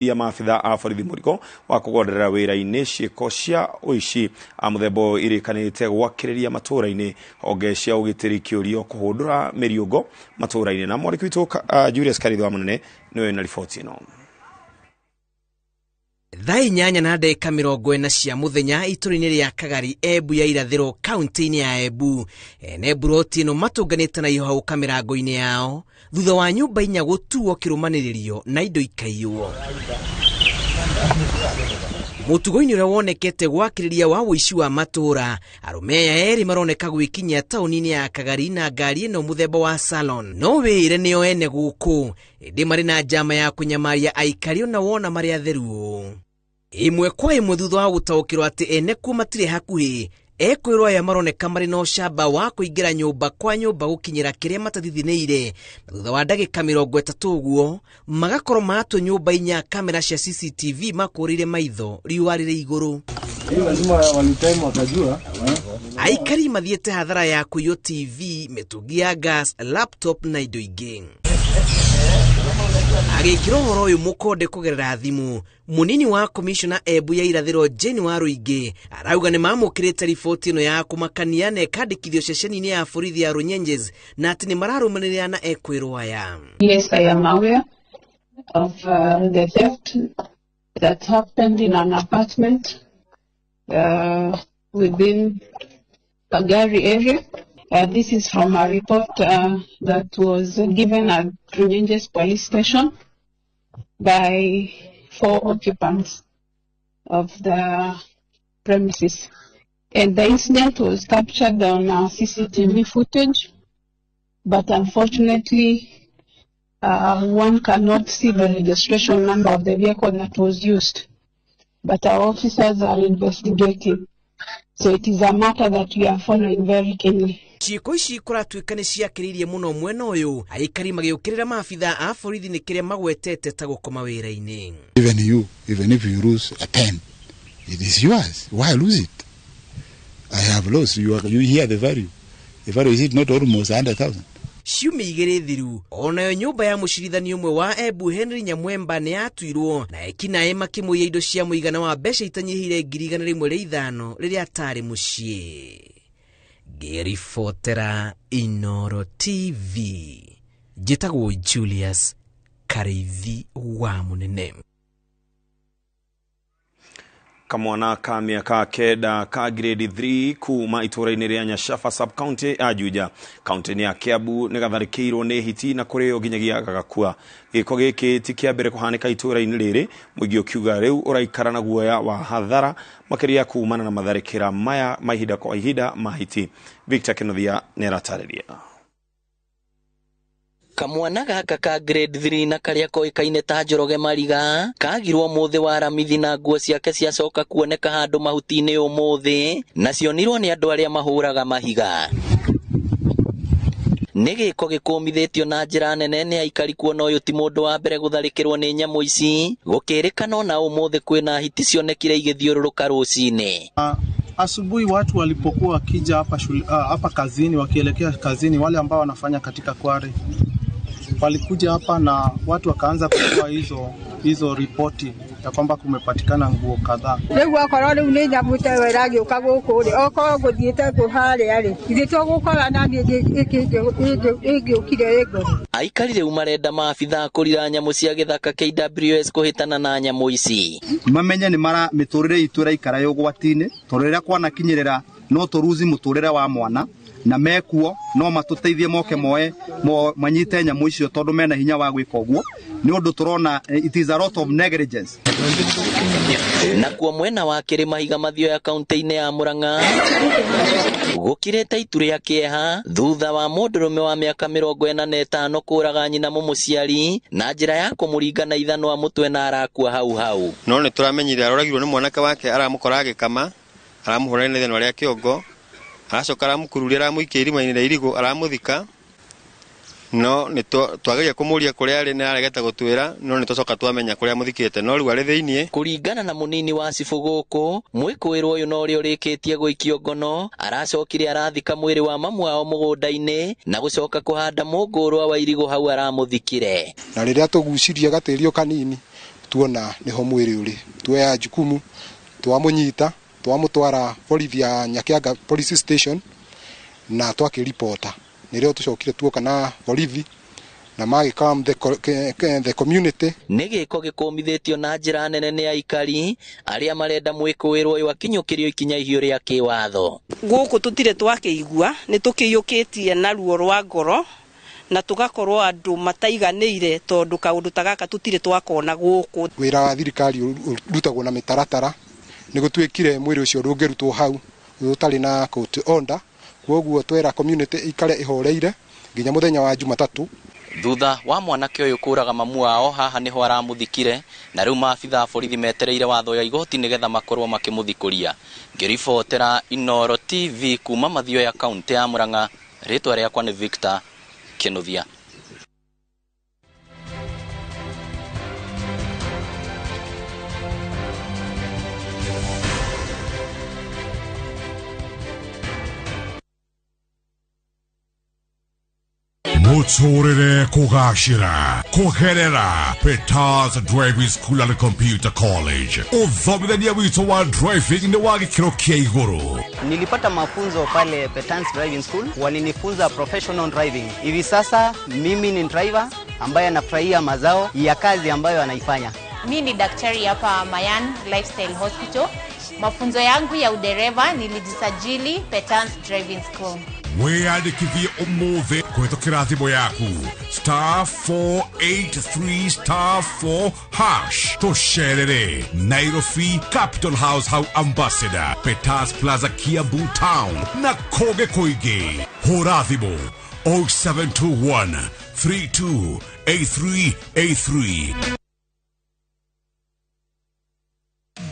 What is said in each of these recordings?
Ya maabitha a borithi mũrigo wa kũgonderera wĩra-inĩ ciĩko cia ũici a mũthemba ũyũ irĩkanĩte gwakĩrĩria matũũra-inĩ honge cia ũgitĩri kĩũrio kũhũndũra mĩriũngo matũũra-inĩ. Na mwandĩki witũ Julius Karitho wa Mũnene nĩwe na riboti ĩno. Thaa 8:40 cia mũthenya itũra-inĩ rĩa Kagari, Embu ya Irathĩro, kaunti-inĩ ya Embu, ene mburoti ĩno matũnganĩte na ihũhũka mĩrango-inĩ yao thutha wa nyũmba 4 gũtuo kĩrũmanĩrĩrio na indo ikaiywo. Mũtugo-inĩ ũrĩa wonekete gwakĩrĩria wa ũici wa matũra, arũme aya erĩ maroneka gwĩkinyia taũni-inĩ ya Kagari na ngari ĩno mũthemba wa salon. No wĩre nĩo ene gũkũ, ĩndĩ marĩ na njama ya kũnyamaria aikari ona wona marĩ atheru ũũ. Ĩmwe kwa ĩmwe thutha wa gũtaũkĩrwo atĩ ene kuo matirĩ hakuhĩ, ekwĩrwo aya maroneka marĩ na ũcamba wa kũingĩra nyũmba kwa nyũmba gũkinyĩra kĩrĩa matathithinĩire, na thutha wa ndagĩka 30 ũguo magakorwo matũ nyũmba 4 kamera cia CCTV makũrĩire maitho riũa rĩrĩ igũrũ. Aikari mathiĩte hathara ya kũiywo TV, mĩtũngi ya gas, laptop na indo ingĩ. Agĩkĩra ũhoro ũyũ mũkonde kũgerera thimũ, mũnini wa komishona Embu ya Irathĩro Jane Waruingĩ arauga nĩ mamũkĩrĩte riboti ĩno ya kũmakania na ĩkandĩkithio ceceni-inĩ ya borithi ya Runyenjes na atĩ nĩ mararũmanĩrĩra na ekwĩrwo aya. Yes, I am aware of the theft that happened in an apartment within Kagari area. This is from a report that was given at Runyenjes police station by 4 occupants of the premises. And the incident was captured on CCTV footage, but unfortunately, one cannot see the registration number of the vehicle that was used. But our officers are investigating. So it is a matter that we are following very keenly. Ciĩko ici kũratuĩka nĩ ciakĩrĩirie mũno mwena ũyũ, aikari magĩũkĩrĩra maabitha a borithi nĩ kĩrĩa magwetete ta gũkoma wĩra-inĩ. Even you, even if you lose a pen, it is yours. Why lose it? I have lost. You hear the value. The value is it not almost 100,000? Ciumia 2 thiru onayo nyũmba ya mũcirithania ũmwe wa Embu Henry Nyamwemba nĩ yatuirwo na ekinaĩ makĩmũiya indo cia mũigana wa mbeca itanyihĩire 105,000 rĩrĩa atarĩ mũciĩ. Ngĩribotera Inooro TV, njĩtagwo Julius Kareithi wa Mũnene. Kamwana ka mĩaka 9 ka grade 3 kuma itũũra-inĩ rĩa Nyashaba sub-county ya Juja kaunti-inĩ ya Kiambu nĩ gatharĩkĩirwo nĩ hiti na kũrĩo nginyagia gagakua. Gĩko gĩkĩ ti kĩa mbere kũhanĩka itũũra-inĩ rĩrĩ, mũingĩ ũkiuga rĩu ũraikara na guoya wa hathara makĩria kumana na matharĩkĩra maya ma ihinda kwa ihinda ma hiti. Victor Kenothia nĩ aratarĩria. Kamwana gaka ka grade 3 na karĩa koĩkaine ta Njoroge Mariga kagirwo mũthĩ wa Aramithi na nguo ciake ciacoka kuoneka handũ mahuti-inĩ ũmũthĩ na cionirwo nĩ andũ arĩa mahũraga mahiga. Nĩ gĩko gĩkũmithĩtio na njĩra nene nĩ aikari kuona ũyũ ti mũndũ wa mbere gũtharĩkĩrwo nĩ nyamũ ici, gũkĩrĩkana ona ũmũthĩ kwĩna hiti cionekire igĩthiũrũrũka rũcinĩ. Asubuhi watu walipokuwa wakija hapa shule, hapa kazini wakielekea kazini, wale ambao wanafanya katika kware walikuja hapa na watu wakaanza kutoa hizo ripoti ya kwamba kumepatikana nguo kadhaa. Rĩu okorwo rĩu nĩ nyamũ ta ĩyo ĩragĩũka gũkũ rĩ, okorwo ngũthiĩte kũ harĩa rĩ, ithuĩ tũgũkora na niĩ ĩngĩũkire ĩngore. Aikari rĩu marenda maabitha kũrira nyamũ cia gĩthaka KWS kũhĩtana na nyamũ ici. Mamenye nĩ mara mĩtũrĩre itũ ĩraikara ĩ ũgwati-inĩ, tondũ rĩrĩa kwanakinyĩrĩra no tũruzi mũtũrĩre wa mwana na mekuo no matũteithie moke moe manyite nyamũ icio tondũ mena hinya wa gwĩka ũguo, nĩ ũndũ tũrona it is a lot of negligence. Nakuo mwena wa Kĩrĩmahiga Mathioya kaunti-inĩ ya Murang'a gũkirĩte itu rĩa kĩeha thutha wa mũndũrũme wa mĩaka 45 kũraga nyina mũmũciari na njĩra ya kũmũringa na ithanwa mũtwe na arakua hau hau. No nĩ tũramenyire aroragirwo nĩ mwanake wake aramũkora agĩkama, aramũhũra na ithanwa rĩa kĩongo, aracoka aramũkururia aramũikia irima-inĩ rĩa irigũ aramũthika. No nĩ twageria kũmũria kũrĩa arĩ nĩ aregete gũtwĩra, no nĩ twacoka twamenya kũrĩa mũthikĩte, no rĩu arĩ thĩiniĩ. Kũringana na mũnini wa cibũ gũkũ, mwĩkũĩrwo ũyũ no ũrĩa ũrĩkĩtie gũikio ngono, aracokire arathika mwĩrĩ wa mamu wao mũgũnda-inĩ na gũcoka kũhanda mũngũrwa wa irigũ hau aramũthikire. Na rĩrĩa tũgucirie gatĩrio kanini Tuona niho mwiri uri tuoya jukumu twamunyita twamutwara borithi ya Nyakianga police station na twakiripota. Nirio tucokire tuoka na borithi na magĩcalm the community. Nĩ gĩko gĩkũmithĩtio na njĩra nene nĩ aikari arĩa marenda mwĩkũĩrwo ũyũ akinyũkĩrio ikinya ihiũ rĩa kĩwatho. Gũkũ tũtirĩ twakĩigua, nĩ tũkĩiyũkĩtie na ruo rwa ngoro na tũgakorwo andũ mataiganĩire tondũ kaũndũ ta gaka tũtirĩ twakona gũkũ. Wĩra wa thirikari ũrutagwo na mĩtaratara, nĩ gũtuĩkire mwĩrĩ ũcio ndũngĩrutwo hau ũtarĩ na court order, kwoguo twera community ikare ĩhoreire nginya mũthenya wa Jumatatũ. Thutha wa mwanake ũyũ kũraga mamu wao haha nĩho aramũthikire, na rĩu maabitha a borithi metereire watho ya igoti nĩgetha makorwo makĩmũthikũria. Ngĩribotera Inooro TV kuma Mathioya kaunti ya Murang'a, rĩtwa rĩakwa nĩ Victor Kinuthia. Muturire kugashira kugerera Peters Driving School and Computer College. Uthomithania witũ wa driving ni wa gĩkĩro kĩa igũrũ. Nilipata mafunzo pale Peters Driving School, walinifunza professional driving. Hivi sasa mimi ni driver ambaye anafurahia mazao ya kazi ambayo anaifanya. Mimi ni daktari hapa Mayan Lifestyle Hospital. Mafunzo yangu ya udereva nilijisajili Peters Driving School. Wĩyandĩkithie ũmũthĩ kũhĩtũkĩra thimũ yaku *483*4#. Tũcerere Nairobi Capital House hau Ambassador, Peters Plaza Kiambu Town na kũngĩ kũingĩ. Hũra thimũ 0721 328383.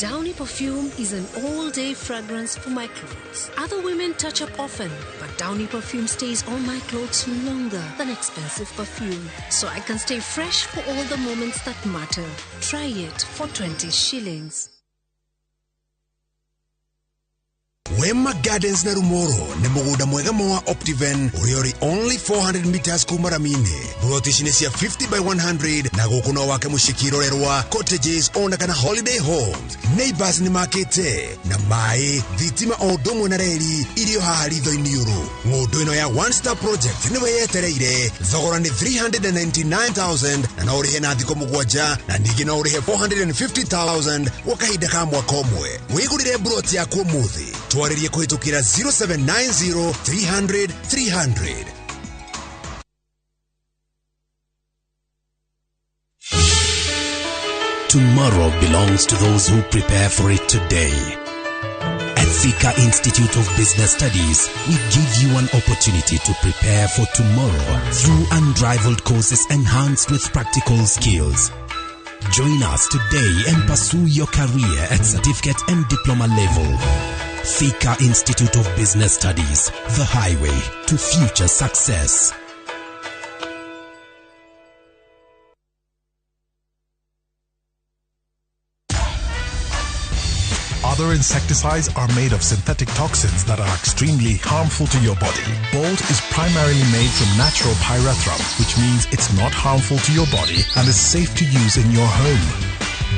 Downy perfume is an all-day fragrance for my clothes. Other women touch up often, but Downy perfume stays on my clothes longer than expensive perfume, so I can stay fresh for all the moments that matter. Try it for 20 shillings. Wema Gardens na Rumoro nĩ mũgũnda mwega wa Optiven ũrĩa ũrĩ only 400 meters kuma rami-inĩ. Buroti ici nĩ cia 50 by 100 na gũkũ no wake mũciĩ kĩrorerwa, cottages ona kana holiday homes. Neighbors nĩ makĩte na maĩ, thitima o ũndũ ũmwe na reri irio haha ritho-inĩ ũrũ. Ng'ũndũ ĩno ya One Star Project nĩwe yetereire. Thogora nĩ 399,000 na no ũrĩhe na thikũ 7 na ningĩ no ũrĩhe 450,000 gwa kahinda ka mwaka ũmwe. Wĩgũrĩre buroti yaku ũmũthĩ. Twarĩrie kũhĩtũkĩra 0790 300 300. Tomorrow belongs to those who prepare for it today. At Thika Institute of Business Studies, we give you an opportunity to prepare for tomorrow through unrivaled courses enhanced with practical skills. Join us today and pursue your career at certificate and diploma level. Thika Institute of Business Studies, the highway to future success. Other insecticides are made of synthetic toxins that are extremely harmful to your body. Bolt is primarily made from natural pyrethrum, which means it's not harmful to your body and is safe to use in your home.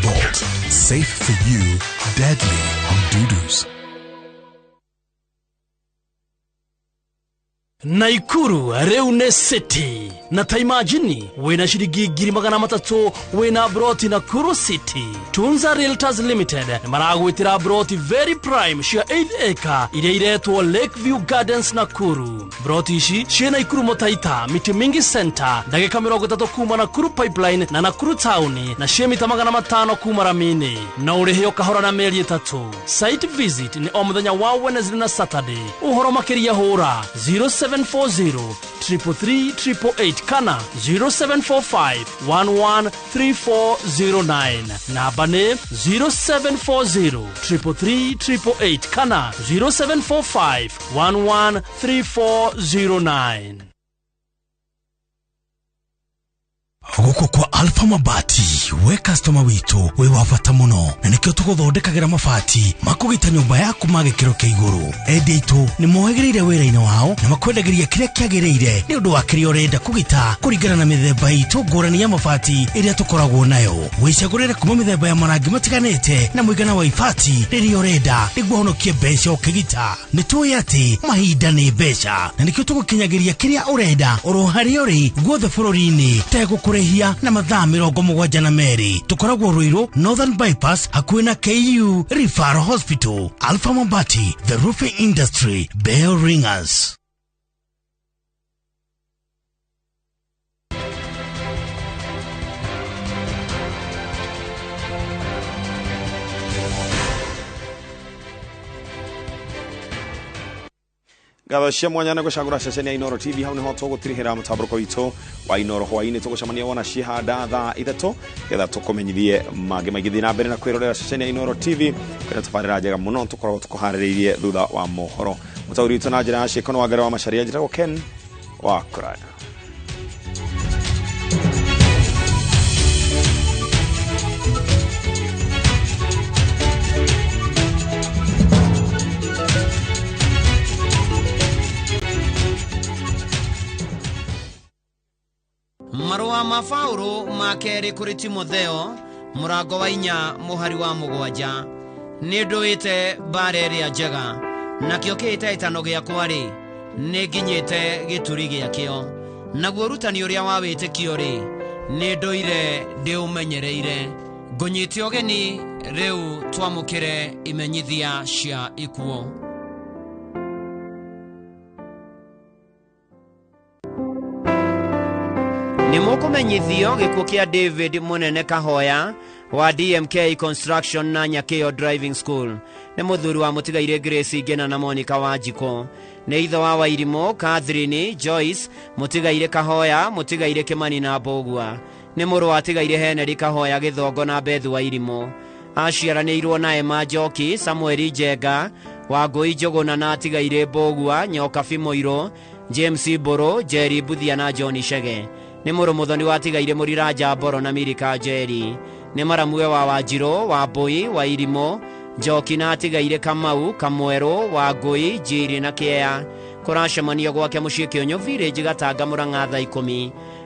Bolt, safe for you, deadly on doo-doos. Naikuru rĩu nĩ city na ta imagine wĩna ciringi 300,000 wĩna broti Nakuru City. Tunza Realtors Limited nĩ maragwĩtĩra broti very prime cia 8 acre iria iretwo Lakeview Gardens Nakuru. Broti ici ciĩ Naikuru Mũtaita, Miti Mingi Center, ndagĩka 30 kuma Nakuru Pipeline na Nakuru Town, na ciĩ mita 500 kuma rami-inĩ. No ũrĩhe o kahora na mĩeri 3. Site visit nĩ o mũthenya wa Wednesday na Saturday. Ũhoro makĩria hũra 0740 333 888 kana 0745 113409. Namba nĩ 0740 333 888 kana 0745 113409. Gũkũ kwa Alpha Mabati, we customer witũ wĩ wa bata mũno, na nĩkĩo tũgũthondekagĩra mabati makũgita nyũmba yaku ma gĩkĩro kĩa igũrũ. Endia aitũ nĩ mohĩgĩrĩire wĩra-inĩ wao na makwendagĩria kĩrĩa kĩagĩrĩire nĩ ũndũ wa kĩrĩa ũrenda kũgita kũringana na mĩthemba itũ ngũrani ya mabati ĩrĩa tũkoragwo nayo. Wĩcagũrĩre kuma mĩthemba ya marangi matiganĩte na mũigana wa ibati rĩrĩa ũrenda nĩguo ũhonokie mbeca ũkĩgita. Nĩ tũĩ atĩ mahinda nĩ mbeca, na nĩkĩo tũgũkinyagĩria kĩrĩa ũrenda oro harĩa ũrĩ guothe bũrũri-inĩ tegũkũrĩhia na mathaa 72. Tũkoragwo Ruiru Northern Bypass hakuhĩ na KU Referral Hospital. Alpha Mabati, the roofing industry bell ringers. Ngatho cia mwanya nĩ gũcagũra ceceni ya Inooro TV. Hau nĩho tũgũtirihĩra mũtambũrũko witũ wa Inooro hwaĩ-inĩ. Tũgũcemania wona cihanda thaa 3 getha tũkũmenyithie mangĩ maingĩ. Thiĩ na mbere na kwĩrorera ceceni ya Inooro TV kwĩna tabarĩra njega mũno tũkoragwo tũkũharĩrĩirie thutha wa mohoro. Mũtaũri witũ na njĩra ya ciĩko nĩ Wangari wa Macharia. Njĩtagwo Ken wa Kũraya. Marũa ma Paũlũ ma kerĩ kũrĩ Timotheo mũrango wa 4 mũhari wa 7. Nĩ ndũĩte mbara ĩrĩa njega, nakĩo kĩhĩtahĩtano gĩakwa-rĩ, nĩ nginyĩte gĩturi gĩakĩo, naguo ũrutani ũrĩa wa wĩtĩkio-rĩ, nĩ ndũire ndĩũmenyereire. Ngũnyite ũgeni rĩu twamũkĩre imenyithia cia ikuũ. Nĩ mũkũmenyithio gĩkuũ kĩa David Mũnene Kahoya wa DMK Construction na Nyakĩo Driving School. Nĩ mũthuri wa mũtigairĩ Grace Ngena na Monica Wanjikũ. Nĩ ithe wa Wairimũ, Catherine, Joyce, mũtigairĩ Kahoya, mũtigairĩ Kĩmani na Mbũgua. Nĩ mũrũ wa tigairĩ Henry Kahoya Gĩthongo na Beth Wairimũ. Aciaranĩirwo na Emma Njoki, Samuel Njenga, Wangũi Njũgũna na atigairĩ Mbũgua, Nyokabi Mũirũ, James Mbũrũ, Jerry Mbuthia na John Chege. Nĩ mũrũ mũthoni wa tigairĩ Mũriranja Mboro na Mirika Njeri. Nĩ maramue wa Wanjirũ, wa Mbũi, wa Irimũ, Njoki na atigairĩ Kamau, Kamwerũ, wa Ngũi, Njiri na Kĩea. Kũracemanio gwake mũciĩ Kĩũnyũ Village Gatanga Mũrang'a thaa 10.